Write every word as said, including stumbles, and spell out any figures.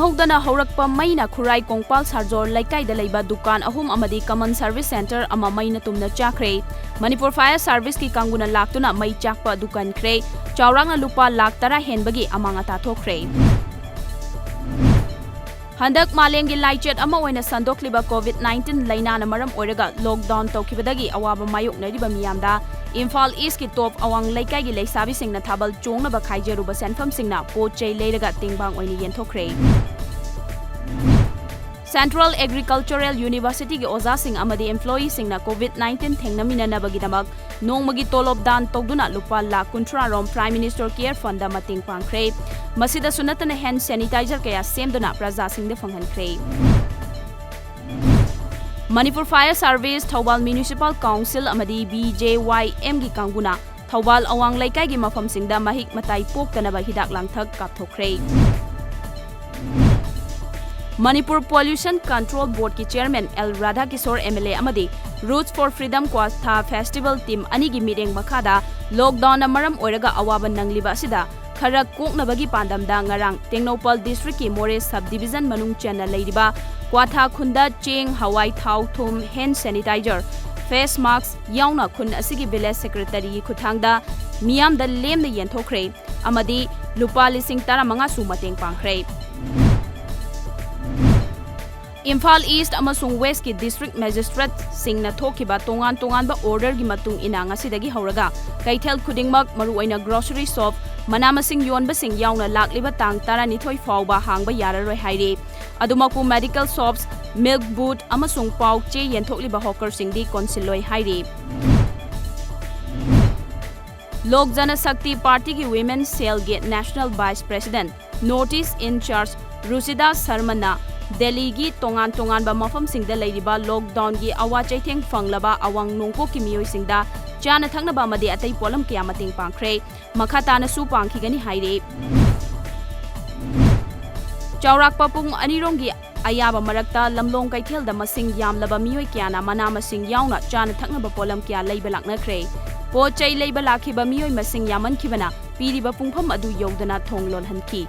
ꯈꯪꯍꯧꯗꯅ ꯍꯧꯔꯛꯄ ꯃꯩꯅ ꯈꯨꯔꯥꯏ ꯀꯣꯡꯄꯥꯜ ꯁꯥꯔꯖꯣꯔ ꯂꯩꯀꯥꯏꯗ ꯂꯩꯕ ꯗꯨꯀꯥꯟ ꯑꯍꯨꯝ ꯑꯃꯗꯤ common service centre ꯑꯃ ꯃꯩꯅ ꯇꯨꯝꯅ ꯆꯥꯛꯈ꯭ꯔꯦ꯫ ꯃꯅꯤꯄꯨꯔ Fire Serviceꯀꯤ ꯀꯥꯡꯕꯨꯅ ꯂꯥꯛꯇꯨꯅ ꯃꯩ ꯆꯥꯛꯄ ꯑꯗꯨ ꯀꯟꯈ꯭ꯔꯦ꯫ ꯆꯥꯎꯔꯥꯛꯅ ꯂꯨꯄꯥ ꯂꯥꯈ ꯇꯔꯥ ꯍꯦꯟꯕꯒꯤ ꯑꯃꯥꯡ ꯑꯇꯥ ꯊꯣꯛꯈ꯭ꯔꯦ꯫ ꯍꯟꯗꯛ ꯃꯥꯂꯦꯝꯒꯤ ꯂꯥꯏꯆꯠ ꯑꯃ ꯑꯣꯏꯅ ꯁꯟꯗꯣꯛꯂꯤꯕ COVID nineteen ꯂꯥꯏꯅꯥꯅ ꯃꯔꯝ ꯑꯣꯏꯔꯒ lockdown ꯇꯧꯈꯤꯕꯗꯒꯤ ꯑꯋꯥꯕ ꯃꯥꯌꯣꯛꯅꯔꯤꯕ ꯃꯤꯌꯥꯝꯗ ꯏꯝꯐꯥꯜ Eastꯀꯤ ꯇꯣꯞ ꯑꯋꯥꯡ ꯂꯩꯀꯥꯏꯒꯤ ꯂꯩꯁꯥꯕꯤꯁꯤꯡꯅ ꯊꯥꯕꯜ ꯆꯣꯡꯅꯕ ꯈꯥꯏꯖꯔꯨꯕ ꯁꯦꯟꯐꯝꯁꯤꯡꯅ ꯄꯣꯠ ꯆꯩ ꯂꯩꯔꯒ ꯇꯦꯡꯕꯥꯡ ꯑꯣꯏꯅ ꯌꯦꯟꯊꯣꯛꯈ꯭ꯔꯦ꯫ Central Agricultural Universityꯒꯤ ꯑꯣꯖꯥꯁꯤꯡ ꯑꯃꯗꯤ employeeꯁꯤꯡꯅ COVID nineteen ꯊꯦꯡꯅꯃꯤꯟꯅꯅꯕꯒꯤꯗꯃꯛ ꯅꯣꯡꯃꯒꯤ ꯇꯣꯂꯣꯞ ꯗꯥꯟ ꯇꯧꯗꯨꯅ ꯂꯨꯄꯥ ꯂꯥꯈ ꯀꯨꯟꯊ꯭ꯔꯥ ꯔꯣꯝ Prime Minister Care Fundꯗ ꯃꯇꯦꯡ ꯄꯥꯡꯈ꯭ꯔꯦ꯫ ꯃꯁꯤꯗꯁꯨ ꯅꯠꯇꯅ hand sanitizer ꯀꯌꯥ ꯁꯦꯝꯗꯨꯅ ꯄ꯭ꯔꯖꯥꯁꯤꯡꯗ ꯐꯪꯍꯟꯈ꯭ꯔꯦ꯫ Manipur Fire Service, Thoubal Municipal Council ꯑꯃꯗꯤ BJYMꯒꯤ ꯀꯥꯡꯕꯨꯅ ꯊꯧꯕꯥꯜ ꯑꯋꯥꯡ ꯂꯩꯀꯥꯏꯒꯤ ꯃꯐꯝꯁꯤꯡꯗ ꯃꯍꯤꯛ ꯃꯇꯥꯏ ꯄꯣꯛꯇꯅꯕ ꯍꯤꯗꯥꯛ ꯂꯥꯡꯊꯛ ꯀꯥꯞꯊꯣꯛꯈ꯭ꯔꯦ꯫ ꯃꯅꯤꯄꯨꯔ Pollution Control Boardꯀꯤ Chairman ꯑꯦꯜ ꯔꯥꯙꯥꯀꯤꯁꯣꯔ MLA ꯑꯃꯗꯤ Roots for Freedom Kwatha Festival team ꯑꯅꯤꯒꯤ ꯃꯤꯠꯌꯦꯡ ꯃꯈꯥꯗ lockdownꯅ ꯃꯔꯝ ꯑꯣꯏꯔꯒ ꯑꯋꯥꯕ ꯅꯪꯂꯤꯕ ꯑꯁꯤꯗ ꯈꯔ ꯀꯣꯛꯅꯕꯒꯤ ꯄꯥꯟꯗꯝꯗ ꯉꯔꯥꯡ ꯇꯦꯡꯅꯧꯄꯜ districtꯀꯤ ꯃꯣꯔꯦ sub division ꯃꯅꯨꯡ ꯆꯟꯅ ꯂꯩꯔꯤꯕ ꯀ꯭ꯋꯥꯊꯥ ꯈꯨꯟꯗ ꯆꯦꯡ, ꯍꯋꯥꯏ, ꯊꯥꯎ, ꯊꯨꯝ, hand sanitizer, face mask ꯌꯥꯎꯅ ꯈꯨꯟ ꯑꯁꯤꯒꯤ village secretaryꯒꯤ ꯈꯨꯠꯊꯥꯡꯗ ꯃꯤꯌꯥꯝꯗ ꯂꯦꯝꯅ ꯌꯦꯟꯊꯣꯛꯈ꯭ꯔꯦ ꯑꯃꯗꯤ ꯂꯨꯄꯥ ꯂꯤꯁꯤꯡ ꯇꯔꯥꯃꯉꯥꯁꯨ ꯃꯇꯦꯡ ꯄꯥꯡꯈ꯭ꯔꯦ꯫ ꯏꯝꯐꯥꯜ East ꯑꯃꯁꯨꯡ Westꯀꯤ district magistrateꯁꯤꯡꯅ ꯊꯣꯛꯈꯤꯕ ꯇꯣꯉꯥꯟ ꯇꯣꯉꯥꯟꯕ orderꯒꯤ ꯃꯇꯨꯡ ꯏꯟꯅ ꯉꯁꯤꯗꯒꯤ ꯍꯧꯔꯒ ꯀꯩꯊꯦꯜ ꯈꯨꯗꯤꯡꯃꯛ, ꯃꯔꯨꯑꯣꯏꯅ grocery shop, ꯃꯅꯥ ꯃꯁꯤꯡ ꯌꯣꯟꯕꯁꯤꯡ ꯌꯥꯎꯅ ꯂꯥꯛꯂꯤꯕ ꯇꯥꯡ ꯇꯔꯥꯅꯤꯊꯣꯏ ꯐꯥꯎꯕ ꯍꯥꯡꯕ ꯌꯥꯔꯔꯣꯏ ꯍꯥꯏꯔꯤ꯫ ꯑꯗꯨꯃꯛꯄꯨ medical shops, milk booth ꯑꯃꯁꯨꯡ ꯄꯥꯎ ꯆꯦ ꯌꯦꯟꯊꯣꯛꯂꯤꯕ hawkerꯁꯤꯡꯗꯤ ꯀꯣꯟꯁꯤꯜꯂꯣꯏ ꯍꯥꯏꯔꯤ꯫ ꯂꯣꯛ ꯖꯅ ꯁꯛꯇꯤ ꯄꯥꯔꯇꯤꯒꯤ women cellꯒꯤ national vice president, North East in charge ꯔꯨꯆꯤꯗꯥ ꯁꯔꯃꯅ ꯗꯦꯜꯂꯤꯒꯤ ꯇꯣꯉꯥꯟ ꯇꯣꯉꯥꯟꯕ ꯃꯐꯝꯁꯤꯡꯗ ꯂꯩꯔꯤꯕ lockdownꯒꯤ ꯑꯋꯥ ꯆꯩꯊꯦꯡ ꯐꯪꯂꯕ ꯑꯋꯥꯡ ꯅꯣꯡꯄꯣꯛꯀꯤ ꯃꯤꯑꯣꯏꯁꯤꯡꯗ ꯆꯥꯅ ꯊꯛꯅꯕ ꯑꯃꯗꯤ ꯑꯇꯩ ꯄꯣꯠꯂꯝ ꯀꯌꯥ ꯃꯇꯦꯡ ꯄꯥꯡꯈ꯭ꯔꯦ꯫ ꯃꯈꯥ ꯇꯥꯅꯁꯨ ꯄꯥꯡꯈꯤꯒꯅꯤ ꯍꯥꯏꯔꯤ꯫ ꯆꯥꯎꯔꯥꯛꯄ ꯄꯨꯡ ꯑꯅꯤꯔꯣꯝꯒꯤ ꯑꯌꯥꯕ ꯃꯔꯛꯇ ꯂꯝꯂꯣꯡ ꯀꯩꯊꯦꯜꯗ ꯃꯁꯤꯡ ꯌꯥꯝꯂꯕ ꯃꯤꯑꯣꯏ ꯀꯌꯥꯅ ꯃꯅꯥ ꯃꯁꯤꯡ ꯌꯥꯎꯅ ꯆꯥꯅ ꯊꯛꯅꯕ ꯄꯣꯠꯂꯝ ꯀꯌꯥ ꯂꯩꯕ ꯂꯥꯛꯅꯈ꯭ꯔꯦ꯫ ꯄꯣꯠ ꯆꯩ ꯂꯩꯕ ꯂꯥꯛꯈꯤꯕ ꯃꯤꯑꯣꯏ ꯃꯁꯤꯡ ꯌꯥꯝꯃꯟꯈꯤꯕꯅ ꯄꯤꯔꯤꯕ ꯄꯨꯡꯐꯝ ꯑꯗꯨ ꯌꯧꯗꯅ ꯊꯣꯡ ꯂꯣꯜꯍꯟꯈꯤ꯫